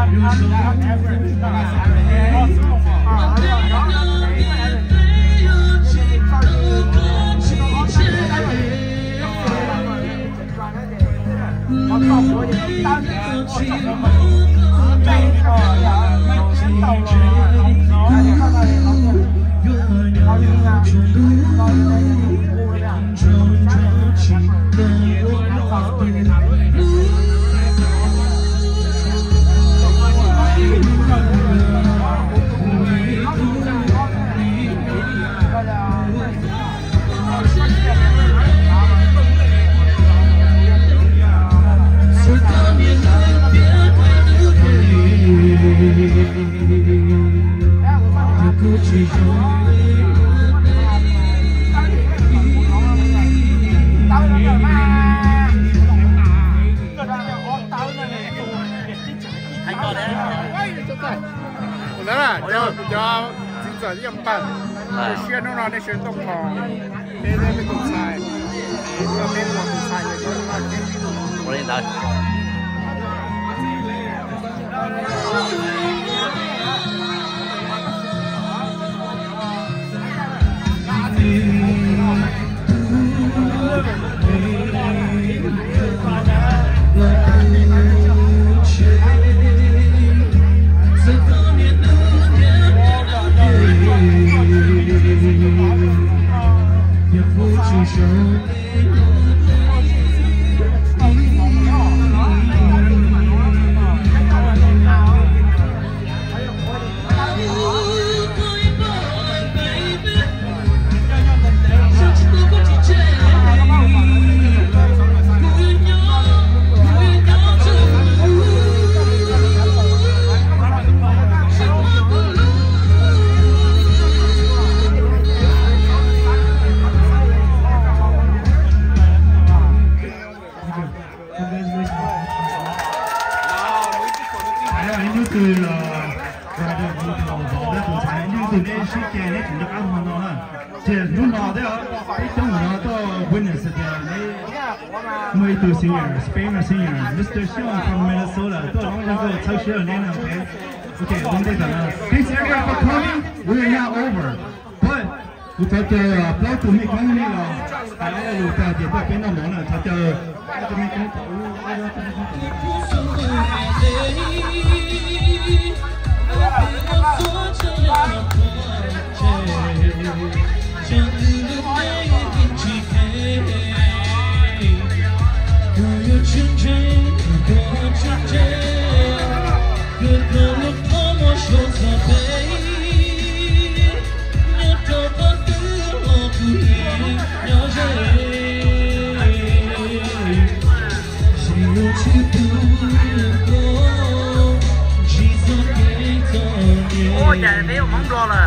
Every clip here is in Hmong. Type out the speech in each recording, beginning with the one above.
Ua ntawd na, cov, cov txiv ntxawm thiab yawg npawg, ua siab hnub no nej sawv tuaj kho peb thiab peb tus ntxhais, tuaj peb ua tus ntxhais. Ua li ntawd. Ib hnub twg los ib hnub twg neb sib ceg neb tseem nco qab hmo no na. Ces hnub no thiab peb coob no tuaj witness tias neb muaj ib tug senior, Spain senior, Mister Xiong from Minnesota tuaj loob zej nkauj txhawb siab rau neb no. Ok, ok, ua ntej tam no, thanks everyone for coming. We are not over, but kuv thov caw plaub tug mej koob nej los hais ob lo lus tag tias tuaj peb noj mov na, thov caw ob tug mej koob. Ua cas peb ua Hmoob Nplog lawm.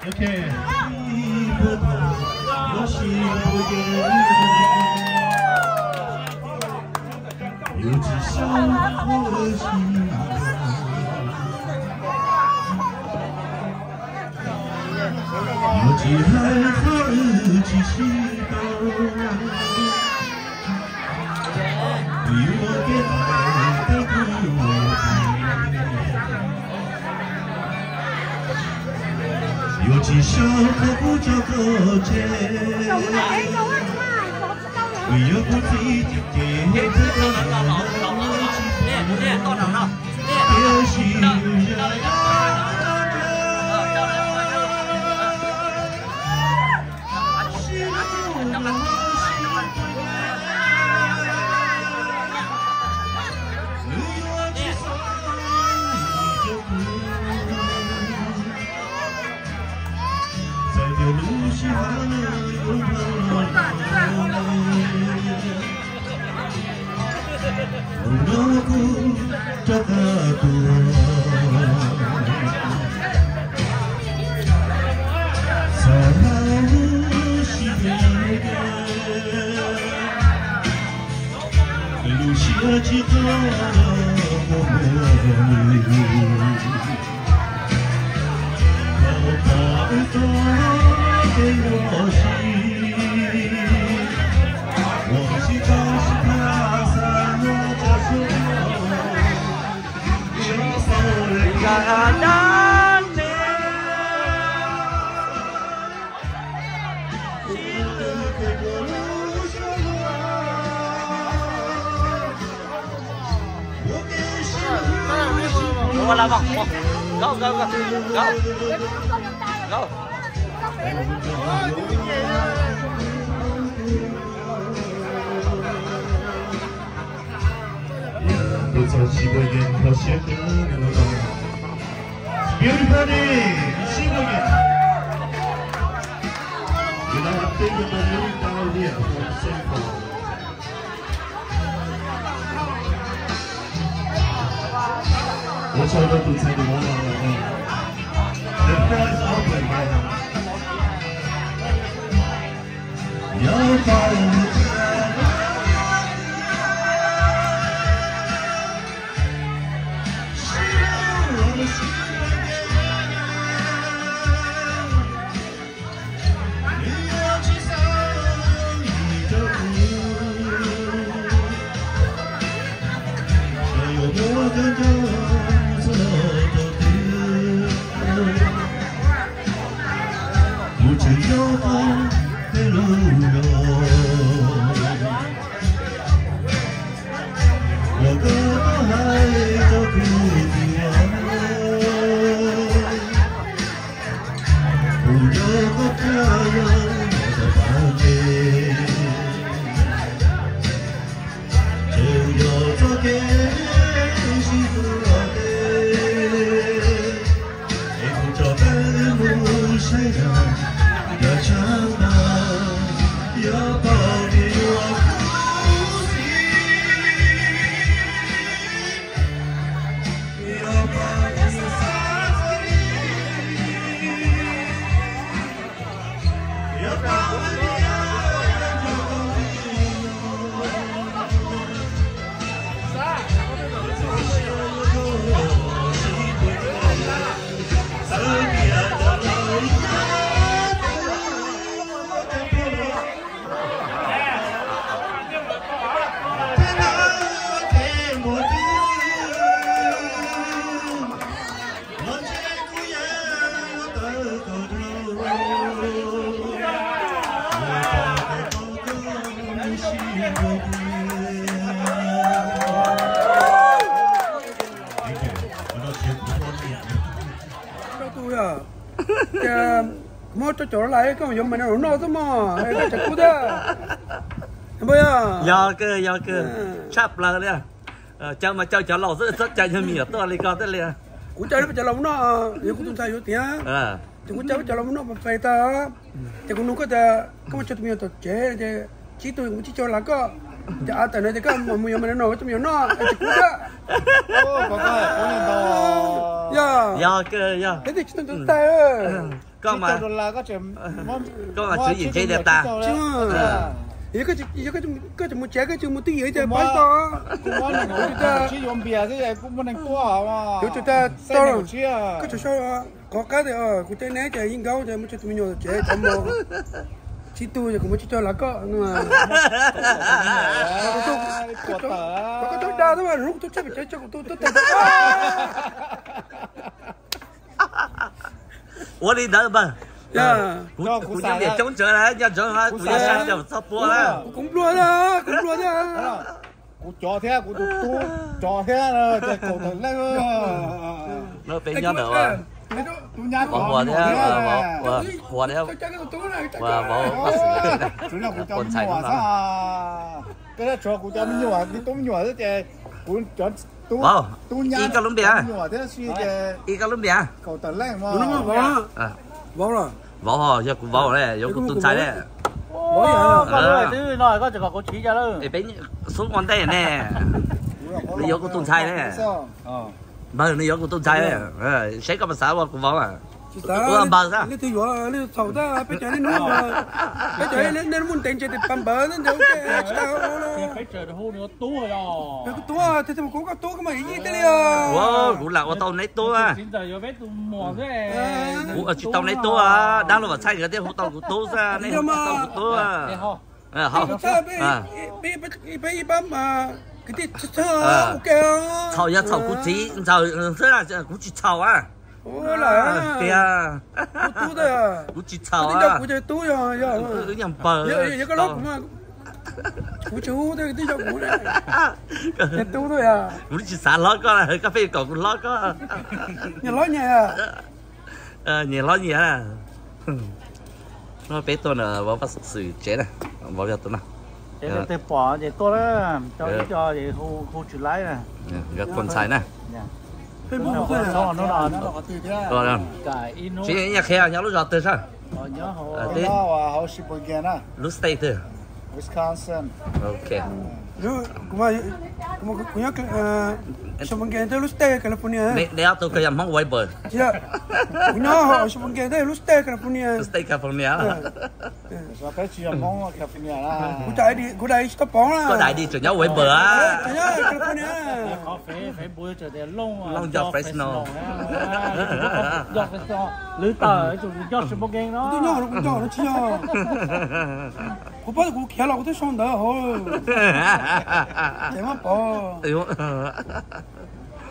Ok. Yuav tsis xyaum, yuav tsis hais qhov wb tsis sib tau, yuav kev thaiv peb tus ua txiv. Yuav tsis xyaum qhov kuv tso koj tseg, vim yog kuv txiv ces thiaj tau los tsis tiam sis yus yog Txawm tias lub sij hawm yuav dhau los, hnub no kuv rov qab tuaj, xav hais lub sij hawm, lub siab tsis tau muaj mus. Thaum pom wb txoj kev nyuaj siab, ua tsis tau sib tham xav nyob tsam sub, yuav tau li cas dab tsi. Ua la vog, go, go, go, go, go. Tus txog tsis muaj yeej kho siab kawg no. Beauty party, sib muaj yeej. Yuav los hais peb yuav tau lub tau diam hauv xeem pom. Ua tsaug rau tus ntxhais tus vauv no. The floor is open right now. Kuv tseem nco qhov peb lub zos, uas koj tau hais rau kuv tias, kuv nco koj thiab yog tus pab ntse. Tseem yog txoj kev sib tuav tes, es kuv coj peb mus saib zaj, yog tshav ntuj, yog pom tias yuav khuv xim, yog pom tias xav txog li. Muab rau cov lais koj yuav mas noj noj xwb mog, koj tseem kub thiab. Yog kawg, yog kawg, tshaj plaws li. Caw mas caw cov laus xwb, txhob caw yog me nyuam tuaj li koj thiaj li. Kuv caw cov laus noj, yog kuv tus ntxhais yuav tiav, ces kuv caw cov laus noj pes tag, ces kuv nug koj tias koj muaj tsawg tus me nyuam tom tsev, ces tsib tug, kuv tsib caug lawm koj, ces av tawm no ces koj mus yuav mas noj noj, tus me nyuam noj, tseem kub thiab. Yog Yog, yog. Koj mas tswv yim ntse tiag tas. Yog koj tsis mus tsev koj tsis mus twj ywm ces pab tau. Yuav tsum tau, koj tsum sau qhov qab tias kuv coj neb ces yeej nkaub ces muab tso tus me nyuam tsev cov mos. Tsis tu ces kuv muab tso coj lawv koj no. Koj tau dag tab mas hnub kuv tuaj tshaj pem tsev tso kuv tus tuaj tag. Ua li ntawd npawg. Kuv nyob niam coob ntawd na, nyob ntawd kuv yuav saib cov txog pua na. Kuv nplua na, kuv nplua na. Kuv cov thiab kuv tus tub cov thiab, ces kaum tawm leej. No peb nyob ntawm Vauv Hua thiab, Vauv Hua thiab, Vauv Vaj Xwm, Vauv Ntxhais no. Peb tshuav kuv cov me nyuam, tub me nyuam xwb ces kuv cov tub, Vauv, tub nyab, ib koj lub npe, me nyuam thiab si ces ib koj lub npe. Kaum tawm leej. Vauv los? Vauv, yog kuv Vauv ne, yuav kuv tus ntxhais ne. Koj twb no koj tseem kom kuv chiv cas lawm. Peb xub ua ntej ne, nws yuav kuv tus ntxhais ne. Npawg, nws yuav kuv tus ntxhais ne. Seb koj puas xav ua kuv Vauv? Ua npawg xwb. Leej twg yuav leej twg txhaum tab, peb cov niaj hnub, peb cov niaj hnub muaj ntev ntse tes pas npawg ntawd ua ke tsis tau. Peb tub, kuv tub, kuv lam ua tau neb tub. Kuv tsis tau neb tub, dab laug Vam Txhaij nkawd thiaj hu tau kuv tub xwb, nej hu tsis tau kuv tub. Peb ib pab kwv tij txhaum, yog txhaum kuv txiv ntxawm xwb, kuv tsis txhaum. Tias kuv tsis txhaum, wb yog npawg. Kuv tsis xav hlob koj, koj pheej kom kuv hlob koj. Nyias hlob nyias. Nyias hlob nyias. No peb tuaj ntawm Vauv Vaj Xwm tsev na, Vauv yog tus no. Pom ces tuaj, cov ib co hu tsis laib. Nkawd tus ntxhais na. Tsis nyaj qhia nyob lub zos twg sab? Lub state twg? Ok. Sheboygan, lub state California. Neb ob tug koj yog Hmoob Weber? Kuv nyob Sheboygan, lub state California. State California. Kuv daim ID tseem nyob Weber. Looj nco Fresno. Lwm tawm kuv nco no tsis yog. Kuv paub tias kuv khiav los kuv twb sau ntawv hauv. Ces muab pov.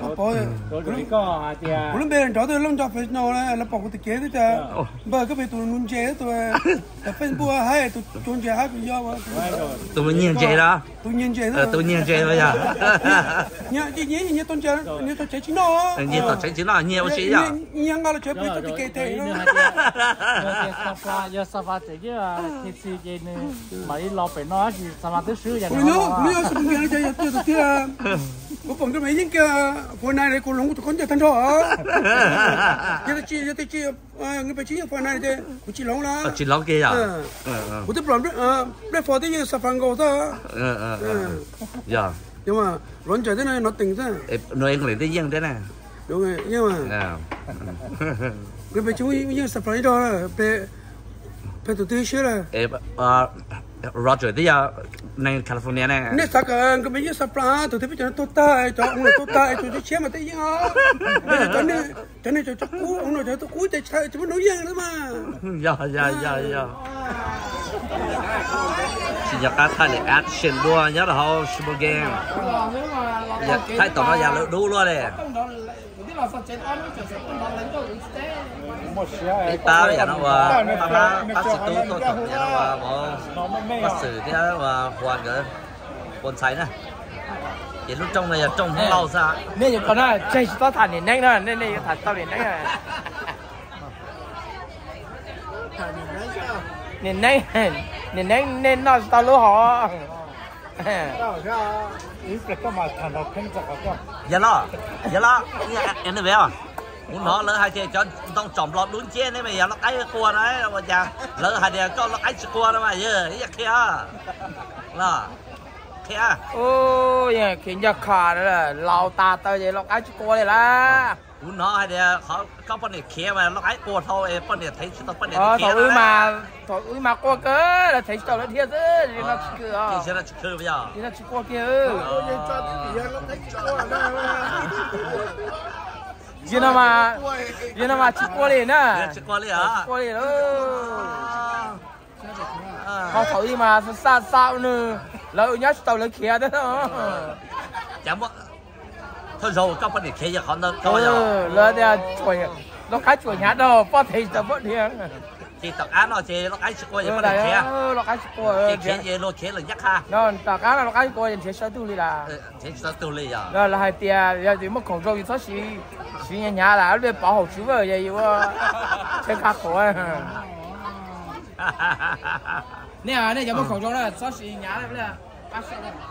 Kuv lub npe nrov twb Looj Nco Fresno, lawv pom kuv tus kev twb tias npawg koj pem tus nuv ntses tus Facebook hais tus cuag ntses hais kuv yog tus nyiag ntses los? Tus nyiag ntses, tus nyiag ntses los yog? Nyiag tom tsev tsis noj, nyiag tom tsev tsis noj, nyiag ua si yog? Nyiag nqa los tsev pw txoj kev them. Yog Xafa tseem ib K C ces nws mam li los pem no, tab sis Xafa twb swb. Kuv yog Xafa nkiag no ces yog tiag tiag, kuv pom nkawd mas yeej kiag Fortnite kuv hloov kuv tus khaub ncaws tag nrho. Yog tias tsis, yog tias tsis, nkawd pes tsis yeej Fortnite ces kuv tsis hloov lawm. Tsis hloov kiag yog? Kuv twb pom Black Forest twb yeej Xafa nkaus xwb. Yog, Roger thiab no Norton xwb. New England twb yeej thiab na. Yeej, nkawd pes tsis yeej Xafa ib rog, pes tus twg siab lawm. Roger twb yog neeg California ne. Nej xav kom nkawd pes yeej Xafa, tus twg peb cov tuag tag, cov ub tuag tag, tus tshiab mas twb yeej os. Cov neeg cov qub no cov tuag qub ces tsis muaj hnub yeej na mas. Yog, yog, yog, yog. Tsis nco qab thaij li action dua nyob rau hauv Super Game. Thaij tom no yam lawv dub luaj li. Peb pab yam no uas pab mab pab txiv tub tuaj tom yam no uas vauv Vaj Xwm thiab uas Hua nkawd ua ntxhais na. Ces lub rooj no yog rooj Hmoob Lauj xwb. Nej yuav kom na, tseg tsis txhob tham niam neeb na, nej, nej yuav tham tau niam neeb na. Niam neeb, niam neeb nej noj tsis tau lub hov. Yog los, yog los, kuv hnov lawv hais tias cov ntoo tsom nplo dub nciab ne mas yog lub qaib qua no ua cas lawv hais tias koj lub qaib tsis qua no mas yog ib yam qhia los qhia. Khiav ncaj kha laus tas taw ces lub qaib tsis qua li lawm. Kuv hnov hais tias qhov koj poj niam khiav mas loj qaib qua dhau es poj niam thev tsis tau poj niam khiav. Thaum wb mas, thaum wb mas qua kawg, lawv thev tsis tau lawv dhia xwb, no tsis khw os. Tsis khw, tsis qua kiag. Yog no mas, yog no mas tsis qua li na. Tsis qua li. Ho thaum ub mas xa xa nws, lawv nyob tsis tau lawv khiav thiab. Thawj zaug koj poj niam khiav yog qhov ntawd. Lawv tias loj qaib tsuas hnyav dhau, poj thev tsis tau poj niam. Ces tom qab no ces loj qaib tsis qua, loj qaib tsis qua, ces khiav ces luag khiav lawm ncaj qha. Tom qab no loj qaib tsis qua ces nrhiav tsis tau tug li lawm. Nrhiav tsis tau tug li yog. Lawv hais tias yog tias muaj khoom zoo yus txhob siv, siv hnyav hnyav lawm, pov haum tsis vwj ces yus ua tsheb qha qhuav. Nej, nej cov muaj khoom zoo na txhob siv hnyav.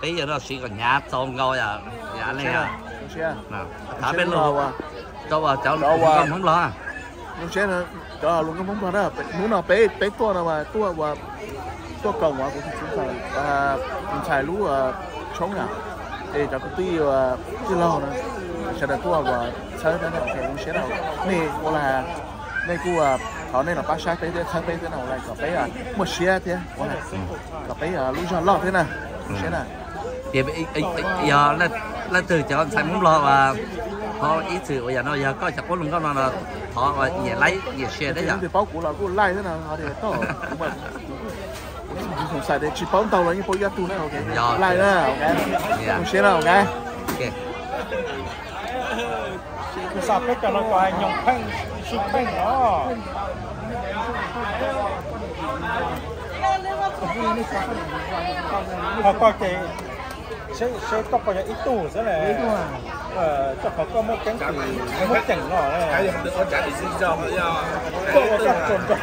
Peb yog no siv kom hnyav txaus nkaus yom, yom nej. Thav peb lug rau cov hluas nkauj Hmoob Nplog. Cov hluas nkauj Hmoob Nplog na, hnub no peb, peb tuaj no mas tuaj ua, tuaj koom uas kuv tus txiv ntxawm, tus ntxhais lub tshoob na, es cov kwv tij uas tij laug na, sawv daws tuaj uas txhawb peb na, zoo siab na. Nej ua li, nej kuj thov nej los pab saib peb thiab txhawb peb thiab na, ua li kom peb muaj siab thiab ua li kom peb lub zog loj thiab na, zoo siab na. Ces yog leej twg cov ntxhais Hmoob Nplog uas ho ib txwm uas yog no yog koj cov qub hluas nkauj no no, thov uas nyiam like nyiam share thiab yom. Paub kuv los kuj like thiab no, ho tias toj kuv mas kuv xoom xais tias tsis paub ntau los yeej paub ib tug na, like na, ok. Zoo siab na, ok. Kuv xa peb cov no kom nyoos pheej, sib pheej os. Qhov koj ces seb, seb koj puas yog ib tug xwb na. Koj qhov koj muaj keeb kwm, muaj ceem no. Koj ua koj tsuas nrog.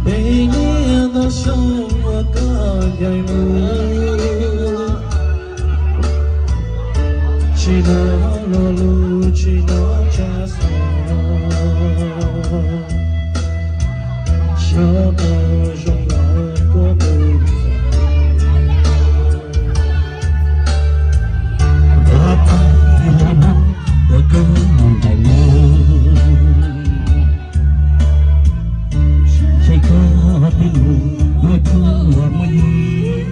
Peb niaj ntau xyoo uas koj ncaim mus, tsis hnov lo lus tsis hnov tsab xov, xyov koj zoo los koj mus. Ua tag ua koj mus ncaim mus, ntshe koj twb mus ua cuag muaj yig.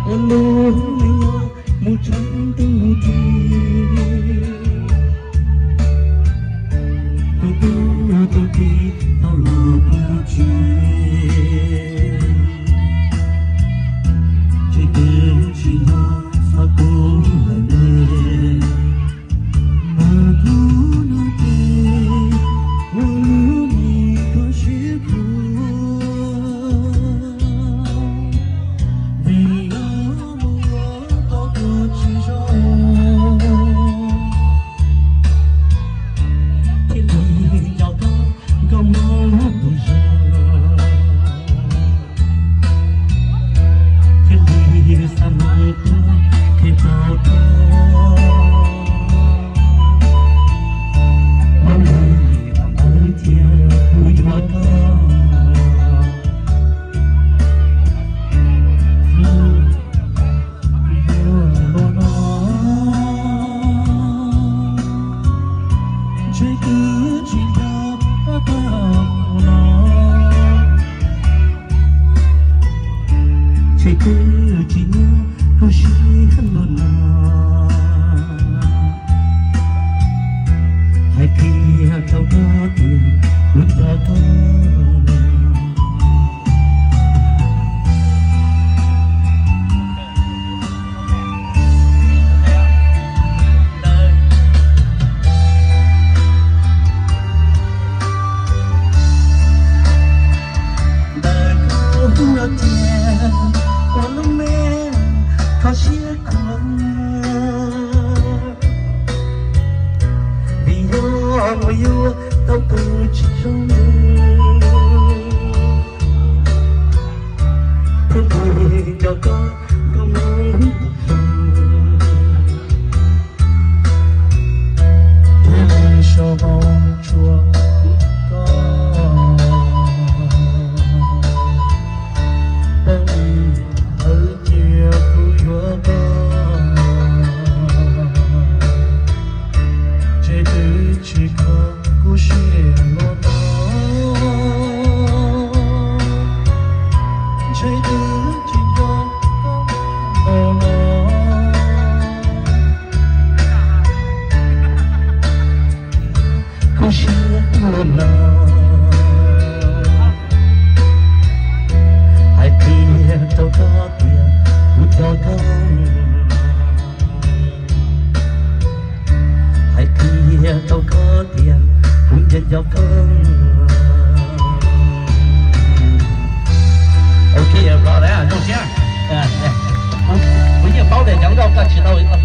Ua lub neej nyob mus txog ntu ti, tus tub tus ki tau los pub tsis, tsis twv tsis nyob xav kuv lawm ne. Mas kuv no ces ua lub neej koj siab khuav, vim yog mus yuav tau tus tsis zoo, thiaj li nco koj nkauj Hmoob tus zoo, thiaj li xa mus tuaj thiaj tau tuaj. Hmoob li ntawd thiaj kuv yuav koj. Ntshe twb tsis nco koj no, ntshe twb tsis nyob koj siab luaj no. Hais kiag rau koj tias kuv nco koj. Ntawm koj no ces ua lub neej kho siab khuav, vim yog mus yuav tau tus tsis zoo. koj koj tsis tau ib